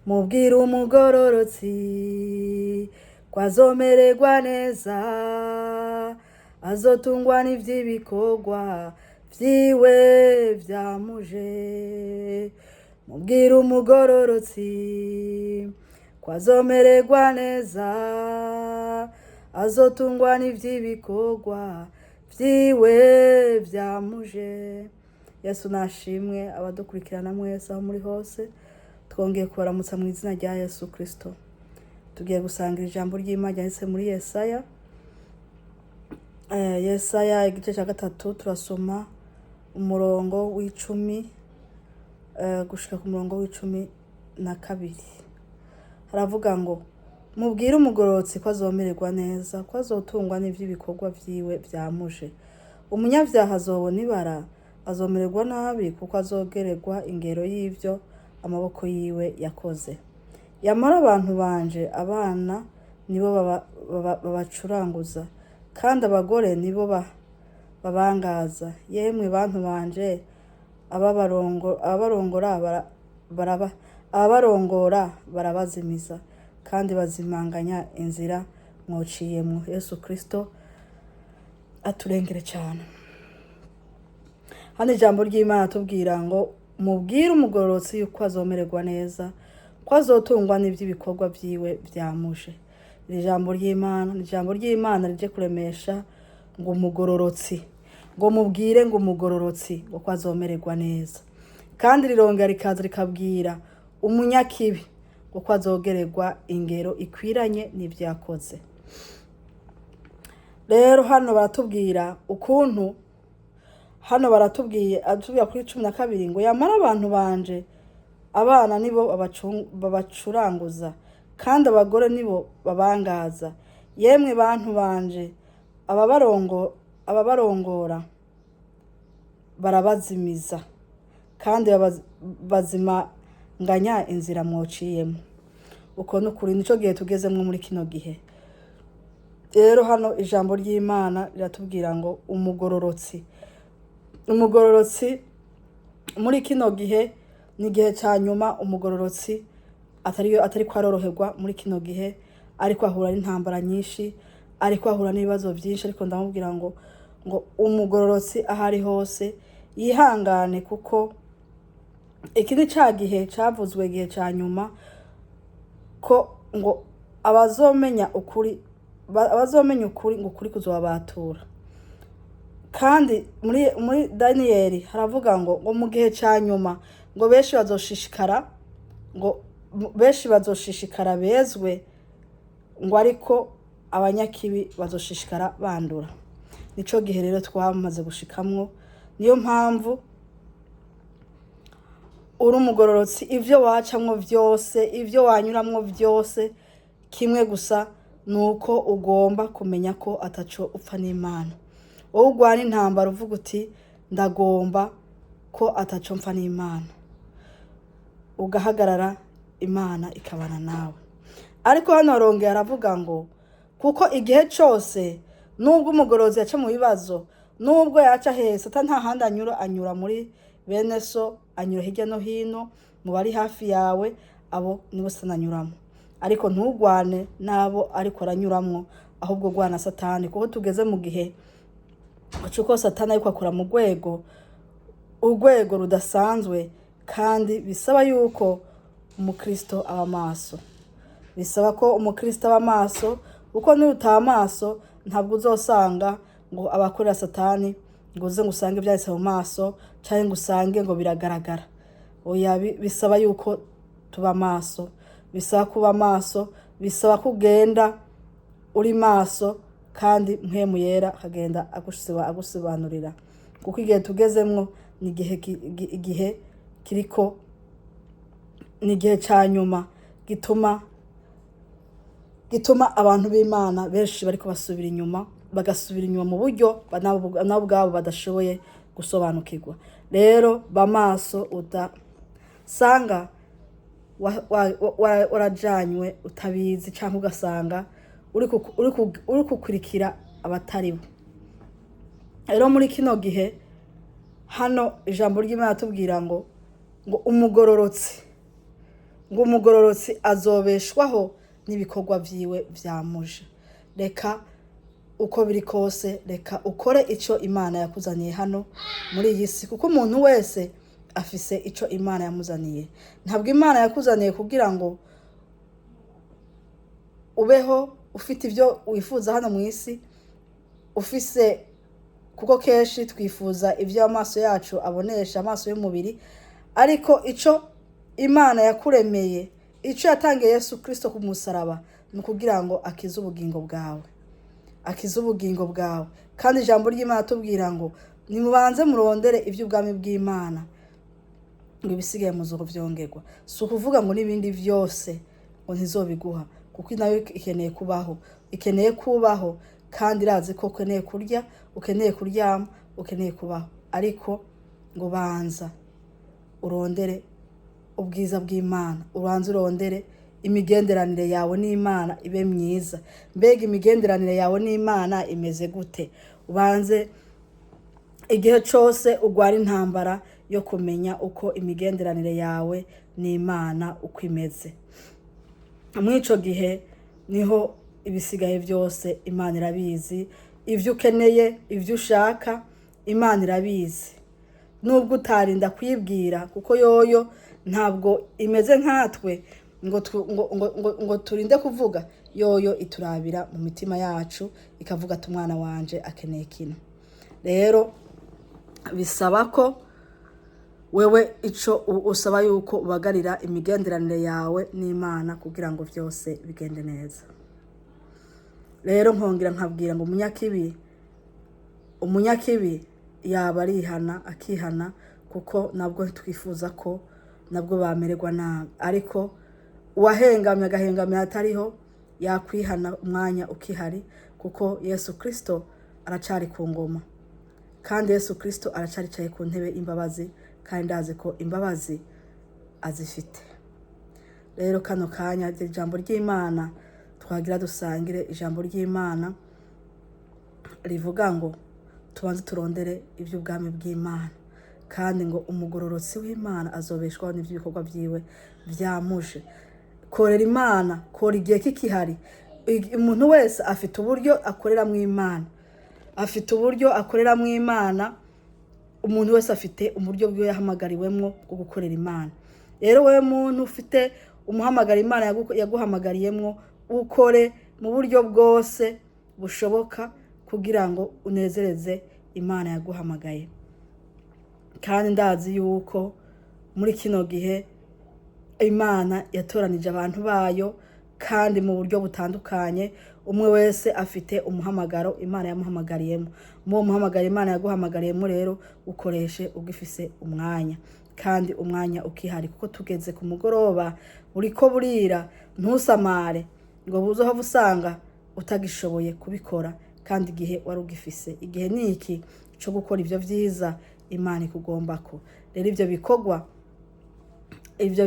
Mubwire umugororotsi ko azomererwa neza, azotungwa n'ivy'ibikorwa vyiwe vyamuje. Mubwire umugororotsi ko azomererwa neza, azotungwa n'ivy'ibikorwa vyiwe vyamuje. Yesu nashimwe. Abadukurikirana mwese aho muri hose, twongeye kubaramutsa mu izina rya Yesu Kristo. Tugiye gusangira ijambo ry'Imana ryanditse muri Yesaya. Yesaya igice cya 3, turasoma umurongo w'10 gushika ku murongo w'12. Haravuga ngo: "Mubwire umugororotsi ko azomererwa neza, ko azotungwa n'ivy'ibikorwa vyiwe vyamuje. Umunyavyaha azobona ibara, azomererwa nabi, kuko azogererwa ingero y'ivyo amaboko yiwe yakoze. Yamara abantu banje, abana nibo babacuranguza, kandi abagore nibo babangaza. Yemwe bantu banje, ababarongora barabazimiza, kandi bazimanganya inzira mwociyemwo." Yesu Kristo aturengere cyane. Hano ijambo ry'Imana atubwira ngo: "Mubwire umugororotsi yuko azomererwa neza, ko azotungwa n'ivy'ibikorwa vyiwe vyamuje." Iri jambo ry'Imana ni ijambo ry'Imana rije kuremesha ngo umugororotsi, ngo mubwire ngo umugororotsi ngo ko azomererwa neza. Kandi rirongera rikaza rikabwira umunyakibi ngo ko azogererwa ingero ikwiranye n'ivyo yakoze. Rero hano baratubwira ukuntu, hano baratubwiye, atubwira kuri 12 ngo: "Yamara abantu banje, abana nibo babacuranguza, kandi abagore nibo babangaza. Yemwe bantu banje, ababarongora barabazimiza, kandi bazimanganya inzira mwociyemo." Uko ni ukuri, nico gihe tugezemwo muri kino gihe. Rero hano ijambo ry'Imana riratubwira ngo umugororotsi, umugororotsi muri kino gihe ni igihe cya nyuma. Umugororotsi atari ko aroroherwa muri kino gihe, ariko ahura n'intambara nyinshi, ariko ahura n'ibibazo byinshi. Ariko ndamubwira ngo umugororotsi aho ari hose yihangane, kuko iki ni ca gihe cavuzwe, igihe ca nyuma, ko ngo abazomenya ukuri, abazomenya ukuri, ngo ukuri kuzobabatura. Kandi muri Daniyeli haravuga ngo mu gihe ca nyuma ngo benshi bazoshishikara, ngo benshi bazoshishikara bezwe, ngo ariko abanyakibi bazoshishikara bandura. Nico gihe rero twamaze gushikamwo. Niyo mpamvu uri umugororotsi, ivyo wacamwo vyose, ivyo wanyuramwo vyose, kimwe gusa ni uko ugomba kumenya ko ataco upfa n'Imana. Wowe urwana intambara uvuga uti: "Ndagomba ko ataco mpfa n'Imana", ugahagarara, Imana ikabana nawe. Ariko hano arongera aravuga ngo kuko igihe cose, nubwo umugorozi yaca mu bibazo, nubwo yaca hese ata nta handi anyura, anyura muri bene so, anyura hirya no hino mu bari hafi yawe, abo nibo sananyuramo. Ariko ntugwane n'abo ariko aranyuramwo, ahubwo gwana Satani, kuko tugeze mu gihe cuko Satani ariko akora mu rwego, urwego rudasanzwe, kandi bisaba yuko umukristo aba maso. Bisaba ko umukristo aba maso, kuko nutaba amaso ntabwo uzosanga ngo abakorera Satani, ngo uze ngo usange ibyanditse mu maso, cyangwa ngo usange ngo biragaragara. Oya, bisaba yuko tuba maso, bisaba kuba maso, bisaba ko ugenda uri maso, kandi Mpwemu Yera akagenda agusobanurira, kuko igihe tugezemwo ni igihe igihe kiriko ni igihe ca nyuma gituma abantu b'Imana benshi bariko basubira inyuma, bagasubira inyuma mu buryo nabo ubwabo badashoboye gusobanukirwa. Rero ba maso, udasanga warajanywe utabizi, cyangwa ugasanga uri kukurikira abatari bo. Rero muri kino gihe hano ijambo ry'Imana tubwira ngo umugororotsi Ngo umugororotsi azobeshwaho n'ibikorwa vyiwe vyamuje. Reka uko biri kose, reka ukore ico Imana yakuzaniye hano muri iyi si, kuko umuntu wese afise ico Imana yamuzaniye. Ntabwo Imana yakuzaniye kugira ngo ubeho ufite ibyo wifuza hano mu isi ufise, kuko kenshi twifuza ibyo amaso yacu abonesha, amaso y'umubiri. Ariko ico Imana yakuremeye, ico yatangiye Yesu Kirisito ku musaraba, ni ukugira ngo akize ubugingo bwawe, akize ubugingo bwawe. Kandi ijambo ry'Imana tubwira ngo nimubanze murondere iby'ubwami bw'Imana, ngo ibisigaye muzovyongerwa. Si ukuvuga ngo n'ibindi byose ngo ntizobiguha, kuko nayo ikeneye kubaho, ikeneye kubaho, kandi irazi ko ukeneye kurya, ukeneye kuryama, ukeneye kubaho. Ariko ngo banza urondere ubwiza bw'Imana, ubanze urondere imigenderanire yawe n'Imana ibe myiza. Mbega imigenderanire yawe n'Imana imeze gute? Ubanze igihe cyose urwara intambara yo kumenya uko imigenderanire yawe n'Imana uko imeze. Muri icyo gihe niho ibisigaye byose Imana irabizi. Ibyo ukeneye, ibyo ushaka, Imana irabizi, nubwo utarinda kuyibwira, kuko yoyo ntabwo imeze nkatwe ngo turinde kuvuga. Yoyo iturabira mu mitima yacu, ikavuga ati umwana wanje akeneye kino. Rero bisaba ko wewe ico usaba yuko ubagarira imigenderanire yawe n'Imana kugira ngo byose bigende neza. Rero nkongera nkabwira ngo umunyakibi yaba arihana, akihana, kuko nabwo twifuza ko nabwo bamererwa nabi. Ariko uwahengamye agahengamira atariho, yakwihana umwanya ukihari, kuko Yesu Kirisito aracari ku ngoma, kandi Yesu Kirisito aracaricaye ku ntebe y'imbabazi, kandi ndazi ko imbabazi azifite. Rero kano kanya ijambo ry'Imana twagira dusangire, ijambo ry'Imana rivuga ngo tubanze turondere iby'ubwami bw'Imana, kandi ngo umugororotsi w'Imana azobeshwaho n'iby'ibikorwa byiwe byamuje. Korera Imana, kora igihe kikihari. Umuntu wese afite uburyo akoreramo Imana, afite uburyo akoreramo Imana. Umuntu wese afite uburyo bwiwe yahamagariwemwo bwo gukorera Imana. Rero wowe muntu ufite umuhamagaro Imana yaguhamagariyemwo, ukore mu buryo bwose bushoboka kugira ngo unezereze Imana yaguhamagaye. Kandi ndazi yuko muri kino gihe Imana yatoranije abantu bayo, kandi mu buryo butandukanye. Umwe wese afite umuhamagaro Imana yamuhamagariyemo. Muri uwo muhamagaro Imana yaguhamagariyemo rero, ukoreshe ugifise umwanya, kandi umwanya ukihari, kuko tugeze ku mugoroba, buriko burira. Ntusamare ngo buzohava usanga utagishoboye kubikora kandi igihe wari ugifise. Igihe ni iki cyo gukora ibyo byiza Imana ikugombako. Rero ibyo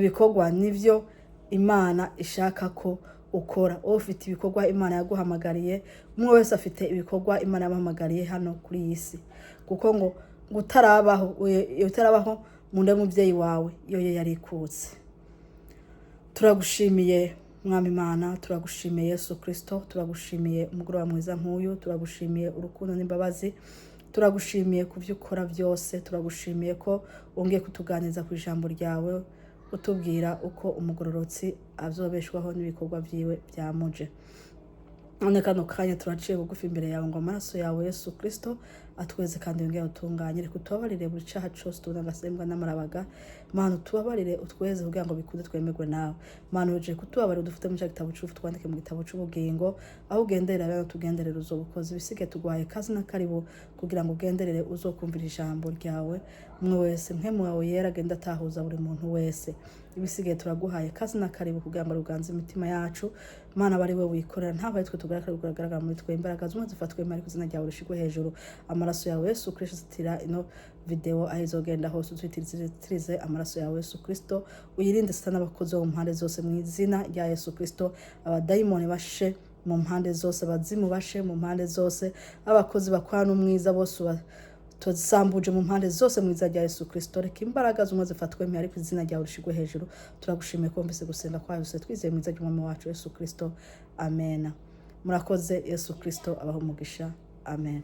bikorwa nibyo Imana ishaka ko ukora. Wowe ufite ibikorwa Imana yaguhamagariye. Umwe wese afite ibikorwa Imana yamuhamagariye hano kuri iyi si, kuko ngo utarabaho, utarabaho mu nda y'umubyeyi wawe, yoyo yarikutse. Turagushimiye Mwami Imana, turagushimiye Yesu Kirisito, turagushimiye umugoroba mwiza nk'uyu, turagushimiye urukundo n'imbabazi, turagushimiye ku byo ukora byose, turagushimiye ko wongeye kutuganiriza ku ijambo ryawe, utubwira uko umugororotsi azobeshwaho n'ibikorwa byiwe byamuje. None kano kanya turaciye bugufi imbere yawe ngo amaraso yawe Yesu Kristo atweze kandi yongere utunganye. Reka utubabarire buri caha cose tubona, agasembwa n'amarabaga. Mana, utubabarire, utweze kugira ngo bikunde twemerwe nawe. Mana, uje kutubabarira, udufite mu ca gitabo c'urupfu, twandike mu gitabo c'ubugingo. Aho ugenderera rero tugenderere, uzobukoze. Ibisigaye tuguhaye kazi na karibu kugira ngo ugenderere uzokumvira ijambo ryawe umwe wese. Mpwemu wawe yera agenda atahuza buri muntu wese. Ibisigaye turaguhaye kazi na karibu kugira ngo ruganze imitima yacu. Mana, aba ari we wikorera, ntabwo ari twe tugaragara kugaragara muri twe. Imbaraga zumwe zifatwe ariko izina ryawe rishigwe hejuru. Amaraso yawe Yesu Kristo zitira ino video aho izogenda hose, utwitirize amaraso yawe Yesu Kristo, uyirinde Satani n'abakozi bo mu mpande zose mu izina rya Yesu Kristo. Abadayimoni bashe mu mpande zose, abazimu bashe mu mpande zose, abakozi bakora n'umwiza bose. Tuzambuje mu mpande zose mu izina rya Yesu Kristo. Reka imbaraga zumwe zifatwe mpari, ariko izina ryawe rishigwe hejuru. Turagushimiye ko wumvise gusenga kwayo twizeye mu izina ry'Umwami wacu Yesu Kristo, amen. Murakoze. Yesu Kristo abaho umugisha, amen.